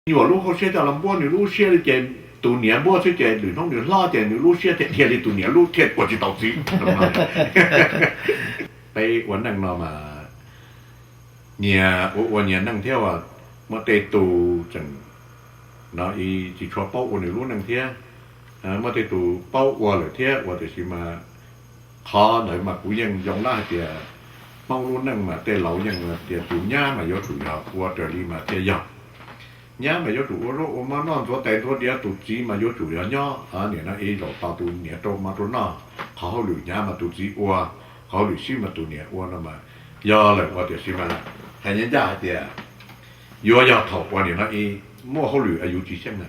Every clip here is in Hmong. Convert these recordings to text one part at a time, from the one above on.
nyuam lub hauv siab coj los npuab nws lub siab li ces tus niam npuab xwb ces lwm hnub nws hlob ces nws lub siab thiaj dhia li tus niam lub thiaj ua tsis tau txiv. Peb ua neej no mas nyias ua ua nyias neej thiab as, muaj tej tus tseem no tsis tshua paub ua nws lub neej thiab, muaj tej tus paub ua lawm thiab ua, tiam sis mas qhov ntawd mas kuv yeej zoo lab hais tias Hmoob lub neej mas tej laus yeej tias tus nyab mas yuav tsum yog ua raws li mas thiaj yog. Nyab mas yuav tsum ua zaub ua mov noj ntxuav tais ntxuav diav, tus txiv mas yuav tsum yog nyob nim no ib zaug tos tus niam rau mov rau noj. Qhov hauj lwm hnyav mas tus txiv ua, qhov hauj lwm sib mas tus niam ua no mas yog lawm ua, tiam sis mas hais ncaj ncaj hais tias yuav yog thaum ua nim no muaj hauj lwm yus tsis xyeej na.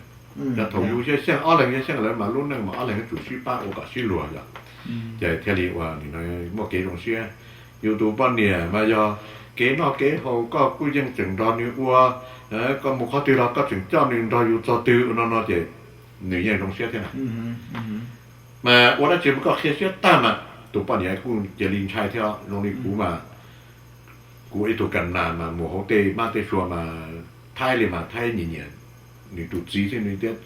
Yog thaum yus xyeej xyeej ob leeg xyeej xyeej lawm mas lub neej mas ob leeg yuav tsum sib pab ua kom sib luag yom. Ces thiaj li ua nim no muaj kev zoo siab. Yus tus poj niam mas yog kev noj kev haus koj kuj yeej tseem nrog nws ua, koj mus qhov twg los koj tseem coj nws nrog yus txog twg ua no no ces nws yeej zoo siab thiab na. Mas ua dab tsi mas koj qhia siab tag mas tus poj niam kuj cia li ntshai thiab. Zoo li kuv mas kuv ib tug ka nas mas mus hauv tej mab tej sua mas Thaib li mas Thaib nyiam nyiam nws tus txiv xwb, nws tias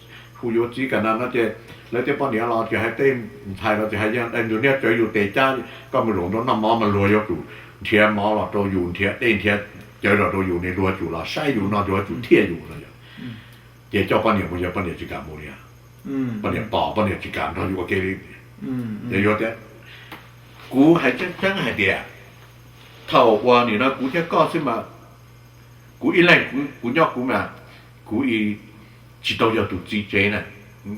hu yuav txiv ka nas no ces lawv tej poj niam los tsis hais tej ntxhais los tsis hais, yog dai ntug niag cawv yus tes cab, koj mus zaum nrau noj mov mas luag yuav tsum nrhiav mov los rau yus, nrhiav dej nrhiav cawv los rau yus, nws luag tsum los saib yus no, luag tsum thiaj yus no yom. Ces coj poj niam mus yog poj niam tsis kam mus li, poj niam pom poj niam tsis kam nrog yus ua ke li. Ces yog tias kuv hais tseeb tseeb hais tias thaum uas nim no kuv thiab koj xwb mas kuv ib leeg kuv nyob kuv mas kuv tsis tau yog tus txiv tsev na,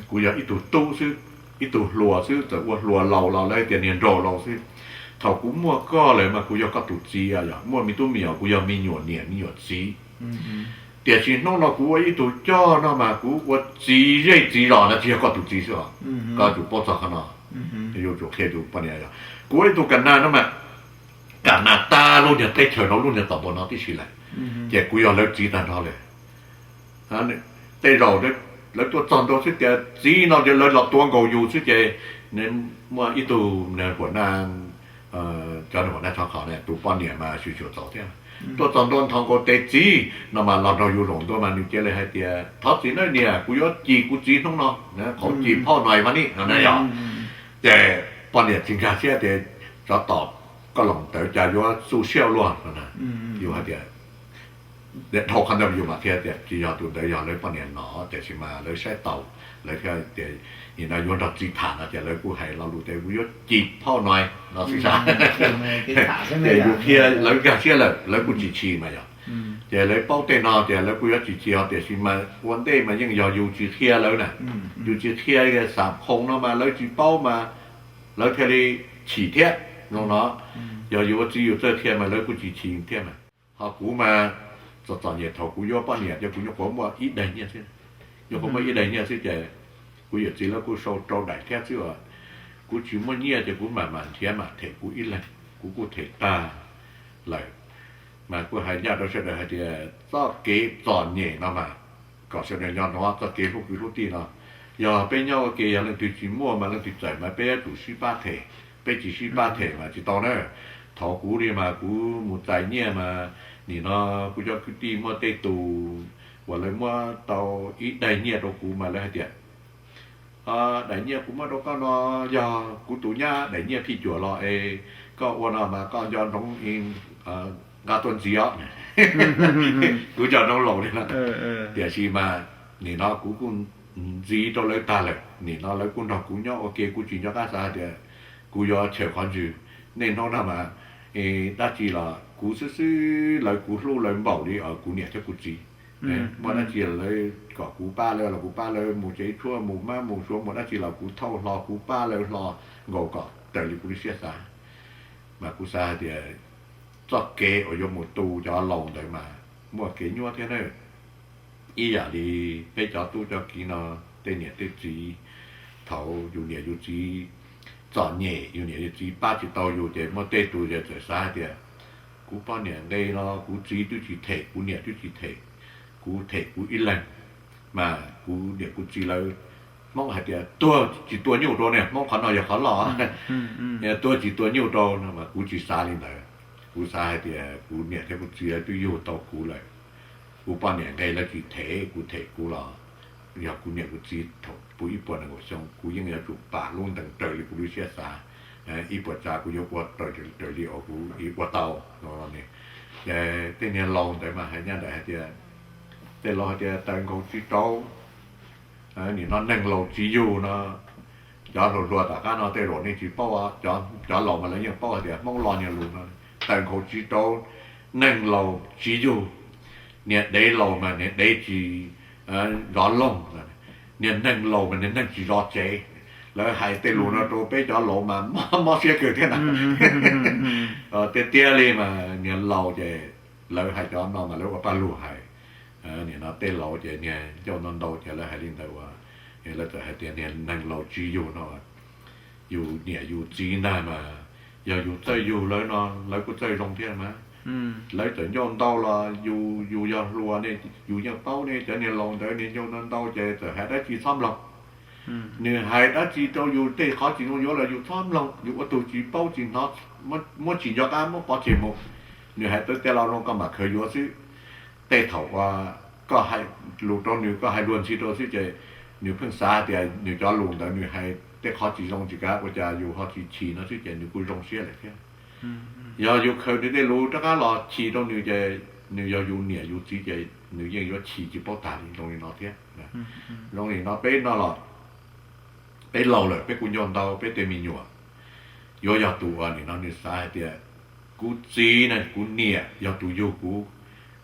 kuv yog ib tug tub xwb, ib tug hluas xwb, txawm ua hluas laus los lawv tias niag nraug laus xwb. Thaum kuv muaj koj lawm mas kuv yog koj tus txiv, yog muaj me tub me nyuam kuv yog me nyuam niam me nyuam txiv. Tiam sis hnub no kuv ua ib tug coj no mas kuv ua txiv zej txiv zos no tsis yog koj tus txiv xwb os. Koj tsum paub txog qhov no, yuav tsum qhia tus poj niam yog kuv ua ib tug ka nas no mas ka nas tag lub niag teb chaws no lub niag tom npua no tib si lawm, ces kuv yog lawv txiv tag nrho lawm. Tej zaum lawv tuaj txog ntua xwb tias txiv no ces lawv los tuav nkaus yus xwb ces muaj ib tug huam na, cov huam na tshov qhov ne tus poj niam mas xyuam xyuam txaus thiab. Tuaj txog ntua nthos nkaus tes txiv no mas los nrog yus zaum ntua mas nws cia li hais tias thov txim nawb niam, kuv yuav cim kuv txiv hnub no, qhov cim phauj no mas ni no na yog. Ces poj niam tsis nkag siab tias tsov tom koj loos ntawd cas yuav xu siab luaj no. Yus hais tias dhau qhov ntawd yus mam thiaj tias tsis yog tus ntawd, yog lawv poj niam no tiam sis mas lawv saib taus, lawv thiaj tias nim no yuav nrog txiv tham no ces lawv kuj hais lo lus tias kuv yuav cim phauj no no xwb sas. Ces yus qhia lawv nkag siab lawm lawv kuj tsis chim mas yog. Ces lawv paub tej no ces lawv kuj yuav tsis chim os, tiam sis mas ua ntej mas yeej yog yus tsis qhia lawv na. Yus tsis qhia xam phoo no mas lawv tsis paub mas lawv thiaj li chim thiab no no. Yog yus ua txiv yus txawj qhia mas lawv kuj tsis chim thiab mas. Ho kuv mas txom txom nyem thaum kuv yuav poj niam ces kuv nyuam qhuav muaj ib daim nyiaj xwb. Nyuam qhuav muaj ib daim nyiaj xwb ces kuv yawm txiv lawv kuj sau rau daim thiab xwb as. Kuv tsis muaj nyiaj ces kuv mam mam nrhiav mam them kuv ib leeg, kuv kuj them tag lawm. Mas kuj hais ncaj rau sawv daws hais tias txoj kev txom nyem no mas kom sawv daws nco ntsoov txoj kev hlub kwv hlub tij no. Yog peb nyob ua ke yog leej twg tsis muaj mas leej twg txawm mas peb yuav tsum sib pab them, peb tsis sib pab them mas tsis tau na. Thaum kuv li mas kuv mus txais nyiaj mas nim no kuv cov kwv tij muaj tej tus uas lawv muab tau ib daim nyiaj rau kuv mas lawv hais tias daim nyiaj kuv muab rau koj no yog kuv tus nyab daim nyiaj phij cuam los es koj ua no mas koj nco ntsoov nqa tuaj ntxiv os. Kuv nco ntsoov laus li na. Tiam sis mas nim no kuv kuj ntxiv rau lawv tag lawm, nim no lawv kuj nrog kuv nyob ua ke, kuv tsis nco qab xav hais tias kuv yuav chaws qhov ntswg. Niaj hnub no mas dab tsi los kuv xwb xwb, lawv kuv hlub lawv npaum li kuv niam thiab kuv txiv. Muaj dab tsi lawv kom kuv pab lawv los kuv pab lawv, mus tsev tshuaj mus mab mus suav, muaj dab tsi los kuv thauj hlo kuv pab lawv hlo nkaus kom raws li kuv lub siab xav. Mas kuv xav hais tias txoj kev uas yuav mus tu cov laus ntawd mas muaj kev nyuaj thiab na. Ib yam li peb cov tub cov kiv no, tej niam tej txiv, thaum yus niam yus txiv txom nyem, yus niam yus txiv pab tsis tau yus ces muaj tej tus txawm xav hais tias kuv poj niam nqe no kuv txiv twb tsis them, kuv niam twb tsis them, kuv them kuv ib leeg, mas kuv niam kuv txiv lawv, Hmoob hais tias tuag tsis tua nyuj rau ne, Hmoob qhov no yog qhov loj, tuag tsis tua nyuj rau no mas kuv tsis xav li ntawd. Kuv xav hais tias kuv niam thiab kuv txiv lawv twb yug tau kuv lawm, kuv poj niam nqe lawv tsis them kuv, them kuv los yog kuv niam kuv txiv thaum kuv ib puas nees nkaum xyoo, kuv yeej yuav tsum pam lub ntees raws li kuv lub siab xav. Ib puas tsav kuv yuav ua raws li uas kuv ua tau. Ces tej niag laus ntawd mas hais nyob ntawm hais tias, tej laus hais tias taws nkaus tsis rau, nim no neeg laus tsis yug no. Cov hluas hluas tom qab no tej zaum nej tsis paub, cov laus mas lawv yeej paub hais tias Hmoob Los niag lus no, taws nkaus tsis rau, neeg laus tsis yug, niag dev laus mas niag dev tsis zov loog, niag neeg laus mas niag neeg tsis zov tsev. Lawv hais tej lus no rau peb cov laus mas mob siab kawg thiab na. Tiag tiag li mas niag laus ces lawv hais cov no mas lawv ua paj lug hais. Nim no tej laus ces niag ncauj ntau ntau ces lawv hais li ntawd ua, lawv txawm hais tias niag neeg laus tsis yug no, yus niam yus txiv ntag mas, yog yus txawj yug lawv no lawv kuj txawj zoo thiab mas. Lawv txawm ncauj ntau los yus, yus yog hluas ne, yus yeej paub ne, cov niag laus ntawd niag ncauj ntau ntau ces txawm hais dab tsi txhob mloog. Nws hais dab tsi rau yus tej qhov tsis zoo yuav los yus txhob mloog, yus ua tus tsis paub tsis hnov, muab tsis nco qab muab pov tseg mus. Nws hais tej laus zoo koj mam khaws yuav xwb. Tej thaum uas koj hais lus rau nws, koj hais luag ntxhi rau xwb ces nws pheej xav tias nws cov lus ntawd nws hais tej qhov tsis zoo tsis kav ua cas yus ho tsis chim no xwb ces nws kuj zoo siab lawm thiab. Yog yus khaws nws tej lus rov qab los chim rau nws ces nws yog yus niam yus txiv ces nws yeej yuav chim tsis paub tag li zoo li no thiab. Zoo li no peb no los peb laus lawm peb kuj ncauj ntau, peb tej me nyuam yuav yog tus uas nim no nws xav hais tias kuv txiv ne kuv niam yog tus yug kuv,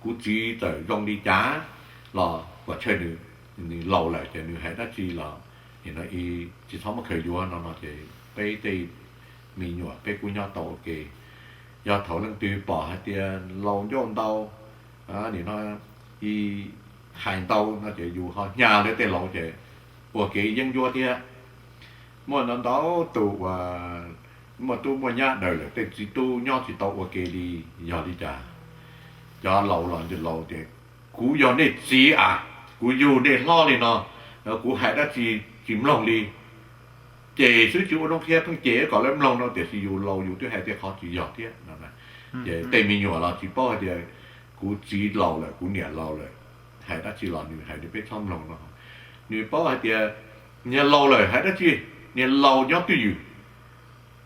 kuv txiv txawm zoo li cas los puas tsawg nws, nws laus lawm ces nws hais dab tsi los nim no tsis txhob muab khaws yuav no no ces peb tej me nyuam peb kuj nyob tau ua ke. Yog thaum leej twg pom hais tias laus ncauj ntau, nim no hais ntau no ces yus ho hnyav lawv tej laus ces ua kev yeeb ncuab thiab. Muaj ntau ntau tus uas muaj tub muaj nyab daws lawm tej txiv tub nyob tsis tau ua ke li. Yog li cas? Cov laus los laus tias kuv yog nej txiv a, kuv yug nej hlob li no, kuv hais dab tsi tsis mloog li. Cem xwb tsis ua zoo qhia pheej cem kom lawv mloog no tiam sis yus laus yus twb hais tej qhov tsis yog thiab no. Ces tej me nyuam los tsis paub hais tias kuv txiv laus lawm kuv niam laus lawm, hais dab tsi los nws hais nws peb txhob mloog no. Nws paub hais tias niag laus lawm hais dab tsi, niag laus nyob twj ywm.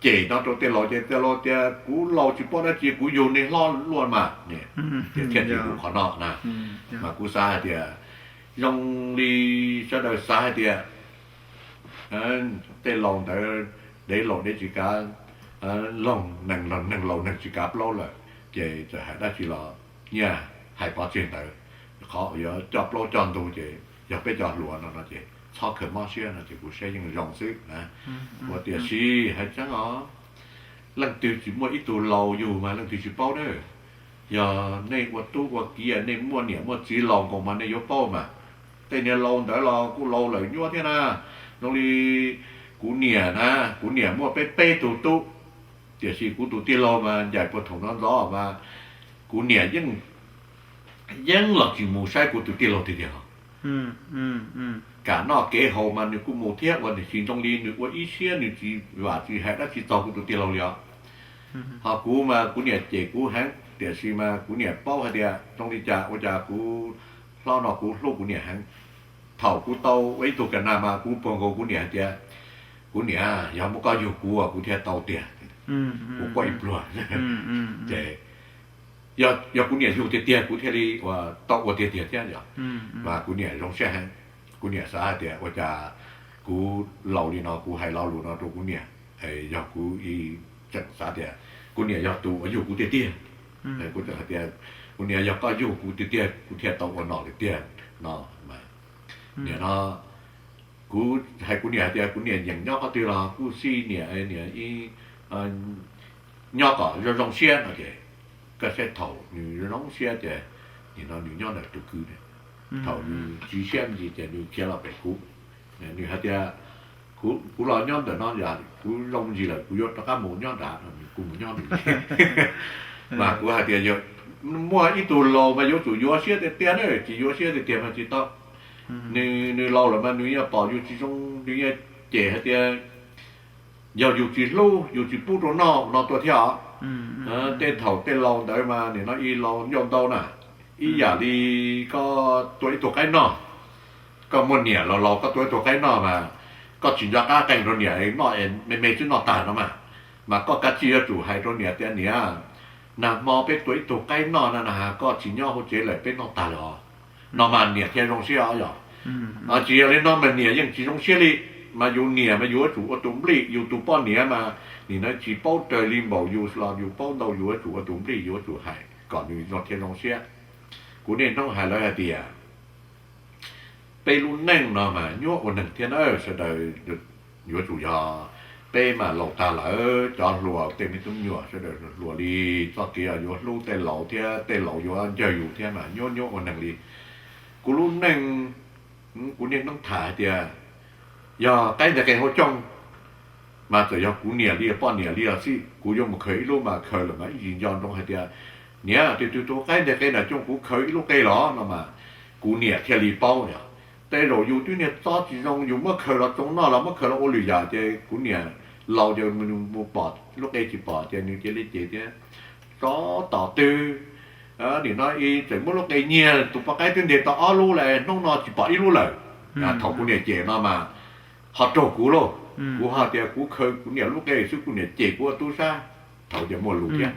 Cem no rau tej laus ces tej laus tias kuv laus tsis paub dab tsi kuv yug nej hlob luaj mas. Thiaj li hu qhov no na. Mas kuv xav hais tias zoo li sawv daws xav hais tias tej laus ntawd dev laus dev tsis kav loog, neeg laus neeg tsis kav plaub lawm, ces txawm hais dab tsi los nyiaj hais pov tseg ntawd. Qhov yuav coj plaub coj ntug ces yog peb cov hluas no no ces txhob khaws mob siab no ces kuv saib yeej zoo xwb na. Ua tiam sis hais tseeb os, leej twg tsis muaj ib tug laus yug mas leej twg tsis paub na. Yog nej ua tub ua kiv nej muaj niam muaj txiv laus nkaus mas nej yuav paub mas. Tej niag laus ntawd los kuj laus lawm nyuaj thiab na. Zoo li kuv niam na, kuv niam muaj peb peb tug tub, tiam sis kuv tus tij laug mas ncaim puag thaum no ntxov mas kuv niam yeej, yeej los tsis mus saib kuv tus tij laug tiag tiag os. Kam noj kev haus mas nws kuj mus thiab ua tiam sis zoo li nws ua ib siab nws tsis vam tsis hais dab tsi txog kuv tus tij laug li os. Ho kuv mas kuv niam cem kuv heev tiam sis mas kuv niam paub hais tias zoo li cas ua cas kuv hlob no kuv hlub kuv niam heev. Thaum kuv tau ua ib tug ka nas mas kuv puag nkaus kuv niam hais tias, kuv niam, yog muaj koj yug kuv kuv thiaj tau tiag. Kuv quaj ib pluag. Ces yog kuv niam yug tiag tiag kuv thiaj li ua tau ua tiag tiag thiab yom. Mas kuv niam zoo siab heev. Kuv niam xav hais tias ua cas kuv laus li no kuv hais lo lus no rau kuv niam, yog kuv tseem xav tias kuv niam yog tus uas yug kuv tiag tiag. Kuv tseem hais tias kuv niam yog koj yug kuv tiag tiag kuv thiaj tau ua nom lawm tiag no. Nim no kuv hais kuv niam hais tias kuv niam nyeem nyob qhov twg los kuj xij niam, niam ib nyob kom zoo zoo siab no ces koj saib thaum nws zoo siab ces nim no nws nyob ntawm tus kwv. Thaum nws tsis siab me ntsis ces nws khiav los pem kuv. Nws hais tias kuv los nyob ntawm no yog kuv zoo me ntsis lawm kuv yuav rov qab mus nyob nrad no, nws kuj mus nyob nws. Mas kuv hais tias muaj ib tug laus mas yuav tsum yuav siab tiag tiag na, tsis yuav siab tiag tiag mas tsis tau. Nws, nws laus lawm mas nws yeej pom yus tsis zoo, nws yeej cem hais tias yog yus tsis hlub yus tsis pub rau noj no tuaj thiab os. Tej thaum tej laus ntawd mas nim no ib laus ncauj ntau na, Ib yam li koj tua ib tug qaib noj, koj muaj niam los laus koj tua ib tug qaib noj mas koj tsis nco qab qees rau niam noj, me me xwb noj tag no mas, mas koj kav tsij yuav tsum hais rau niam tias, niam, nag hmo peb tua ib tug qaib noj na, koj tsis nyob hauv tsev lawm peb noj tag lawm os, no mas niam thiaj zoo siab os yog. Tsis yog li no mas niam yeej tsis zoo siab li. Mas yus niam mas yus yuav tsum ua tus nplij, yus tus poj niam mas nim no tsis paub raws li npaum yus los yus paub ntau, yus yuav tsum ua tus nplij, yus yuav tsum hais kom nws thiaj zoo siab. Kuv niaj hnub hais lawv hais tias peb lub neej no mas nyuaj ua neeg thiab na sawv daws. Yuav tsum yog peb mas laus tag lawm, cov hluas tej me tub nyuam sawv daws hluas li, txoj kev yuav hlub tej laus thiab tej laus yuav ncawg yus thiab mas nyuaj nyuaj ua neeg li. Kuv lub neej, kuv niaj hnub tham hais tias yog qaib nteg qe hauv cooj mas txawm yog kuv niam li poj niam li los xij, kuv yuav mus khaws ib lub mas khaws lawm mas ib ntsis nco ntsoov hais tias, niam, tus twg tus qaib nteg qe nram cooj kuv khaws ib lub qe los no mas kuv niam thiaj li paub yog. Tej zaum yus twb niag txob tsis zoo, yus muab khaws los tsoo noj los muab khaws los ua lwm yam ces kuv niam laus ces mus pom lub qe tsis pom ces nws cia li cem tias, tsov tom twg, nim no tseem muab lub qe nyiag tus poj qaib twb nteg tau ob lub lawm, hnub no tsis pom ib lub lawm. Thaum kuv niam cem no mas ho raug kuv lauj, kuv ho tias kuv khaws kuv niam lub qe xwb kuv niam cem kuv ua tub sab. Thaum ces muaj lus thiab.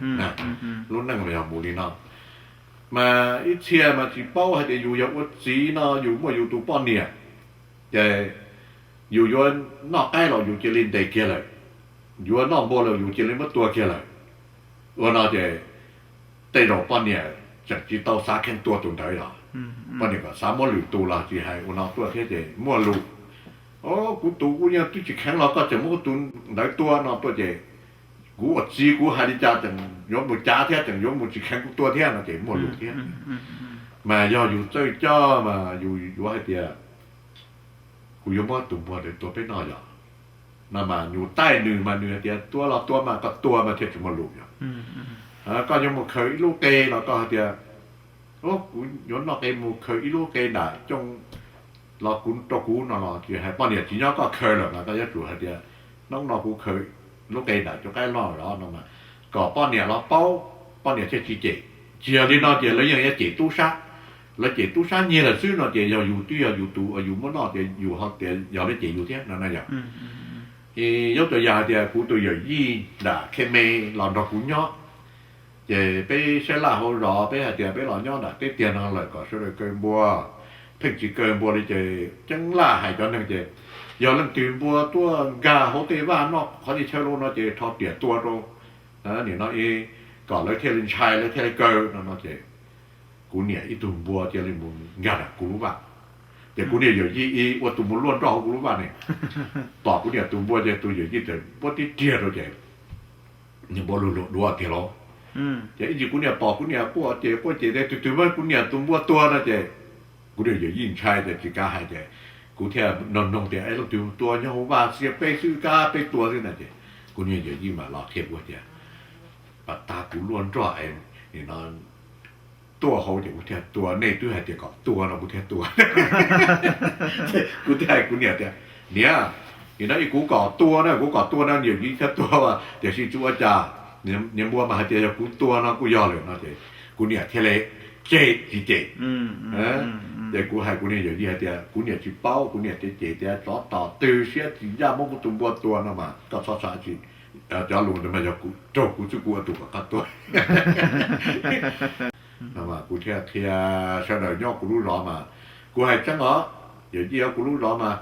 Lub neej mas yog mus li no. Mas ib txhia mas tsis paub hais tias yus yog ua txiv no yus muaj yus tus poj niam, ces yus yuav noj qaib los yus cia li ntes kiag lawm, yuav noj npua los yus cia li muab tua kiag lawm. Ua no ces tej zaum poj niam tseem tsis tau xav kheev tua tus ntawd los, poj niam kom xav muab lwm tus los tsis hais ua no tuaj thiab ces muaj lus. O, kuv tus kuv yeej twb tsis kheev los koj tseem muab kuv tus ntawd tua no tuaj ces kuv ua txiv kuv hais li cas tseem yuav mus cav thiab tseem yuav mus tsis kheev kuv tua thiab no ces muaj lus thiab. Mas yog yus txawj coj mas yus yuav hais tias kuv yuav muab tus npua ntawd tua peb noj yog no mas yus taij nws mas nws hais tias tua los tua mas koj tua mas thiaj tsis muaj lus yog. Koj yuav mus khaws ib lub qe los koj hais tias kuv yuav noj qe mus khaws ib lub qe nram cooj los kuv rau kuv no los tsis hais poj niam tsis nyob koj khaws lawm mas koj yuav tsum hais tias hnub no kuv khaws lub qe nram cooj qaib noj los no mas kom poj niam los paub, poj niam thiaj tsis cem. Tsis yog li no ces lawv yeej yuav cem tub sab, lawv cem tub sab nyiag lawm xwb no ces yog yus twb yog yus tus uas yus muab noj ces yus ho tias yog lawv cem yus thiab no na yog. Yog tus yam hais tias kuv tus yawm yij nram Khe Me los nrog kuv nyob, ces peb sab laj hauv zos peb hais tias peb los nyob nram teb tiag no lawm kom sawv daws kaw npua, pheej tsis kaw npua li ces ceeb laj hais cov neeg ces yog leej twg npua tuaj nkag hauv tej vaj noj qhov tej chaw loj no ces rho riam tua rau, nim no kom lawv thiaj li ntshai lawv thiaj li kaw no no ces kuv niam ib tug npua cia li mus nkag nram kuv lub vaj. Ces kuv niag yawm yij ib ua tus mus luaj nroj hauv kuv lub vaj ne, tom kuv niam tus npua ces tus yawm yij txawm muab tib riag rau ces nws npua luag luag dua tiag lauj. Ces ib ntsis kuv niam pom kuv niam quaj ces quaj ces tias tus twg muab kuv niam tus npua tua no ces kuv niag yawm yij ntshai ces tsis kav hais ces kuv thiaj noog noog tias es leej twg tua nyob hauv vaj, xiab peb xwb kab peb tua xwb na ces kuv niag yawm yij mam los qhia kuv tias pas tag kuv luaj nroj es nim no tuaj hauv ces kuv thiaj tua, nej twb hais tias kom tua no kuv thiaj tua. Kuv thiaj hais kuv niam tias niam, nim no ib kuv kom tua na, kuv kom tua no yawm yij thiaj tua, tiam sis tsis ua cas, niag npua mas hais tias yog kuv tua no kuj yog lawm no ces kuv niam thiaj li tseg tsis cem. Ces kuv hais kuv niag yawm yij hais tias kuv niam tsis paub, kuv niam tias cem tias tsov tom twg siab tsis ncaj muab kuv tus npua tua no mas koj txhob xav tsis, cov lus ntawd mas yog kuv raug kuv xwb kuv ua tus kom koj tua. Kuv thiaj qhia sawv daws nyob kuv lub zos mas kuv hais tseeb os, yawm yij kuv lub zos mas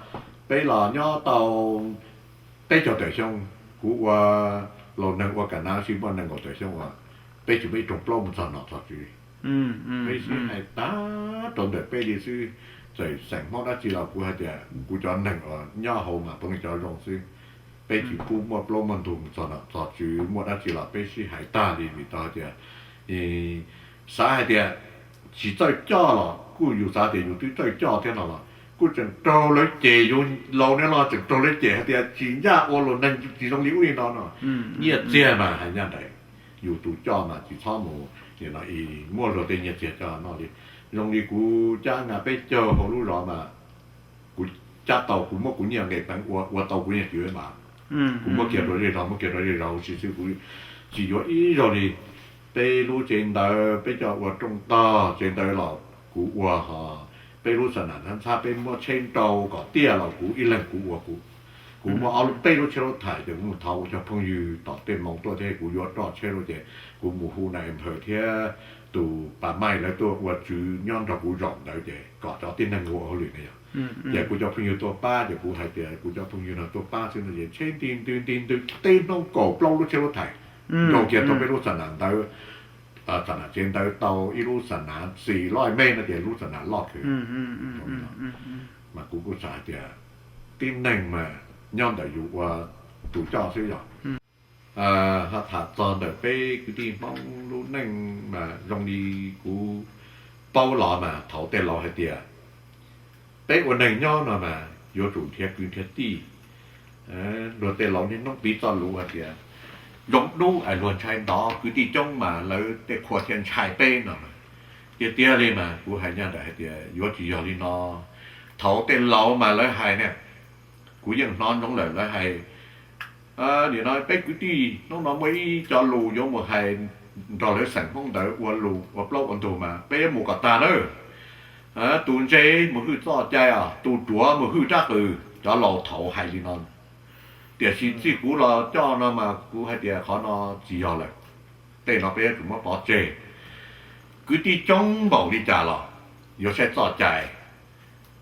peb los nyob tau peb caug tawm xyoo, kuv ua laus neeg ua kam nav sis muaj nees nkaum tawm xyoo uas peb tsis muaj ib rooj plaub mus txog nom txog tswv. Peb sib hais tag rau ntawm peb li xwb, txawm xeem Hmoob dab tsi los kuv hais tias kuv cov neeg uas nyob hauv mas puav leej cov zoo xwb. Peb tsis pub muaj plaub muaj ntug mus txog nom txog tswv, muaj dab tsi los peb sib hais tag li vim tau hais tias xav hais tias tsis txawj coj los kuj yus xav tias yus twb txawj coj thiab no los kuj tseem raug lawv cem, yus laus ne los tseem raug lawv cem hais tias tsis ncaj ua luag neeg tsis zoo li ub li no no. Nyiaj txiag mas hais ncaj nraim, yus tus coj mas tsis txhob mus muab luag tej nyiaj txiag coj noj li. Zoo li kuv cab nqa peb caug hauv lub zos mas kuv cab tau kuv muab kuv nyiaj nqes peev ua, ua tau kuv nyiaj txiag mas kuv muab kiag rau zej zog, muab kiag rau zej zog huv si xwb, kuv tsis yuav ib zaug li. peb lub tsev ntawv peb coj ua rooj tog, tsev ntawv los kuv ua ho, peb lub xa nam ntxhab ntxhab peb muab tsheb nrau kom tiaj los kuv ib leeg kuv ua. Kuv muaj ob lub peb lub tsheb lub thaim ces kuv mus thov kuv cov phooj ywg tom tej moo tuaj thiab kuv yuav roj tsheb lawm ces kuv mus hu na em phaws thiab tus pas maij lawv tuaj ua tswv nyob nrog kuv zaum ntawd ces kom cov tib neeg ua hauj lwm na yog. Ces kuv cov phooj ywg tuaj pab ces kuv hais tias kuv cov phooj ywg no tuaj pab xwb no ces tsheb nti ntws nti ntws teb hnub kaum plaub lub tsheb lub thaim nrau kiag tau peb lub xa nam ntawv, xa nam tsev ntawv tau ib lub xa nam txis loj me no ces lub xa nam loj kawg. Mas kuv kuj xav hais tias tib neeg mas nyob ntawm yus ua tus coj xwb yog. Ho tham txog ntawm peb kwv tij Hmoob lub neej mas zoo li kuv paub los mas thaum tej laus hais tias peb ua neeg nyob no mas yuav tsum nrhiav kwv nrhiav tij. Luag tej laus niaj hnub piv txoj lus hais tias zoo dub es luag ntshai ntov, kwv tij coob mas lawv tej qhua thiaj ntshai peb no. Tiag tiag li mas kuv hais nyob ntawm hais tias yuav tsis yog li no. Thaum tej laus mas lawv hais ne, kuv yeej hnov ntsoov lawm lawv hais, nim no peb kwv tij hnub no muaj ib co lus yuav mus hais nrog lawv xeem Hmoob ntawd ua lus ua plaub ua ntug mas peb yuav mus kom tag nawb. Tus ntse mus hwj txoj cai os, tus ruam mus hwj rab qws, cov laus thaum hais li no. Tiam sis txij kuv los coj no mas kuv hais tias qhov no tsis yog lawm. Tej no peb yuav tsum muab pov tseg. Kwv tij coob npaum li cas los yuav saib txoj cai.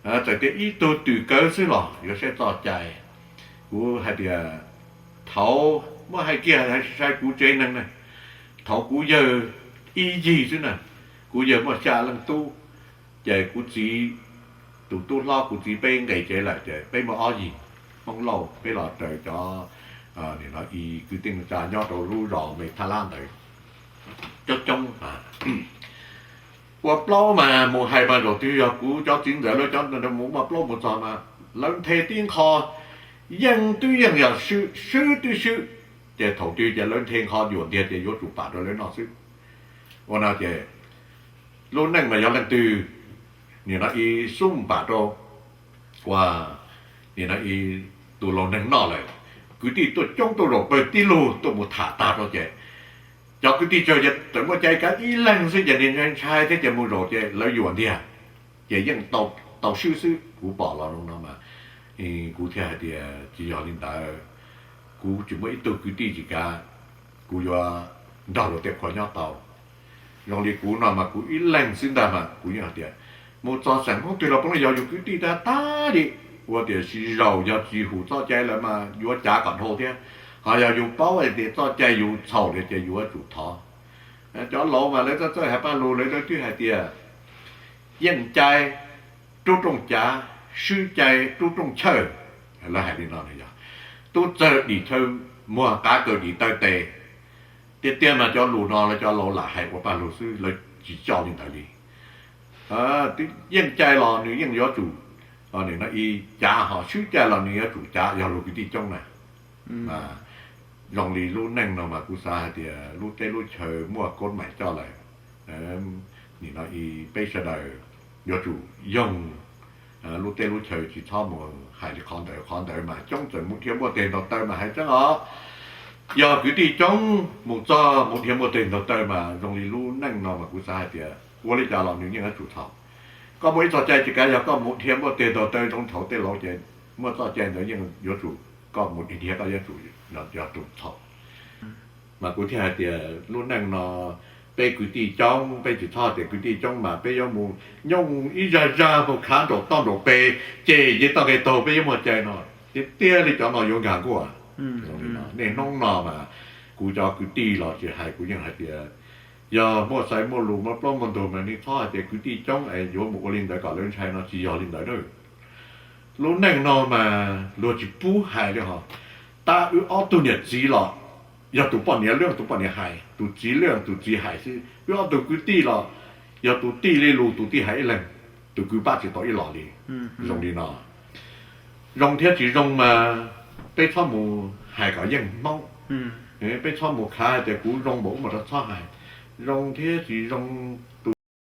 Txawm tias ib tug twm kawv xwb los yuav saib txoj cai. Kuv hais tias thaum muab hais kiag sai kuv tsev neeg na, thaum kuv yawg ib yig xwb na, kuv yawg muaj xya leej tub, ces kuv txiv, tus tub hlob kuv txiv peb nqis tsev lawm ces peb muaj ob yig Hmoob Lauj, peb los raws cov nim no i kwv tij neej tsa nyob rau lub zos Me Thaj Lab ntawd coob coob. Ua plaub mas mus hais mas zaum twg yog kuv cov txiv ntxawm lawv cov mus ua plaub mus txog mas lawv nthe tib nqho, yeej twb yeej yog swb twb swb, ces thaum twg ces lawv nthe nqho yuam ntiag ces yuav tsum pam rau lawv noj xwb. Ua no ces lub neej mas yog leej twg nim no i xub pam rau ua nim no i tus laus neeg noj lawm, kwv tij tuaj coob tuaj zaum pawg tib lug tuaj mus tham tag rau ces cov kwv tij tsawg ces txawm muaj cai kav ib leeg xwb ces ntshai ntshai thiab ces mus zaum ces lawv yuam ntiag, ces yeej tau swb xwb. Kuv pom los zoo no mas kuv thiaj hais tias tsis yog li ntawd, kuv tsis muaj ib tug kwv tij tsis kav, kuv yuav nrog luag tej qhua nyob tau. Zoo li kuv no mas kuv ib leeg xwb ntag mas kuv yeej hais tias mus txog xeem Hmoob twg los poob yog yus kwv tij tag tag li, ua tiam sis zaum yog tsis hum txoj cai lawm mas yuav cav kom dhau thiab. Ho yog yus paub hais tias txoj cai yus txhaum li ces yuav tsum thov. Cov laus mas lawv txawj txawj hais paj lug lawv twb hais tias yeej cai rub rooj cav, swb cai rub rooj chawj. Lawv hais li no yog tub txawg dim chaw muag, qav kaws dim taw tes. Tiag tiag mas cov lus no lawv cov laus lam hais ua paj lug xwb, lawv tsis coj li ntawd li. Yeej cai los nws yeej yuav tsum nim no i cav, ho swb cai los nws yuav tsum cav yog luag kwv tij coob na. Zoo li lub neej no mas kuv xav hais tias lub teb lub chaw muaj koob maim coj lawm, nim no i peb sawv daws yuav tsum yoog lub teb lub chaw tsis txhob mus hais li qhov ntawd. Qhov ntawd mas coob txawm mus dhia npuaj teg ntaug taw mas hais tseeb os. Yog kwv tij coob mus txog mus dhia npuaj teg ntaug taw mas zoo li lub neej no mas kuv xav hais tias ua li cas los nws yeej yuav tsum txhaum. Koj muaj ib txoj cai tsis kav, yog koj mus dhia npuaj teg ntaug taw zoo thaum tej laus ces muaj txoj cai ntawd yeej yuav tsum koj mus dhia koj yuav tsum yog tus txhaum. Mas kuv thiaj hais tias lub neej no peb kwv tij coob, peb tsis txhob tias kwv tij coob mas peb yuav mus nyooj ib zaj zaj mus khav nraum toj nraum pes, ces yeej toj nqe taug peb yuav muaj cai no. Tiag tiag li cov no yuav nkag nkuaj. Nej hnub no mas kuv cov kwv tij los tsis hais, kuv yeej hais tias yog muaj xaiv muaj lus muaj plaub muaj ntug mas nej txhob hais tias kwv tij coob es yuav mus ua li ntawd kom lawv ntshai no tsis yog li ntawd na. Lub neej no mas luag tsis pub hais li ho. Tab wb ob tug niam txiv los yog tus poj niam lwj tus poj niam hais, tus txiv lwj tus txiv hais xwb. Wb ob tug kwv tij los yog tus tij li lus tus tij hais ib leeg, tus kwv pab tsis tau ib los li. Zoo li no, zoo thiab tsis zoo mas peb txhob mus hais kom yeej Hmoob. Peb txhob mus khav tias kuv zoo npaum ub mas rov txhob hais. Zoo thiab tsis zoo,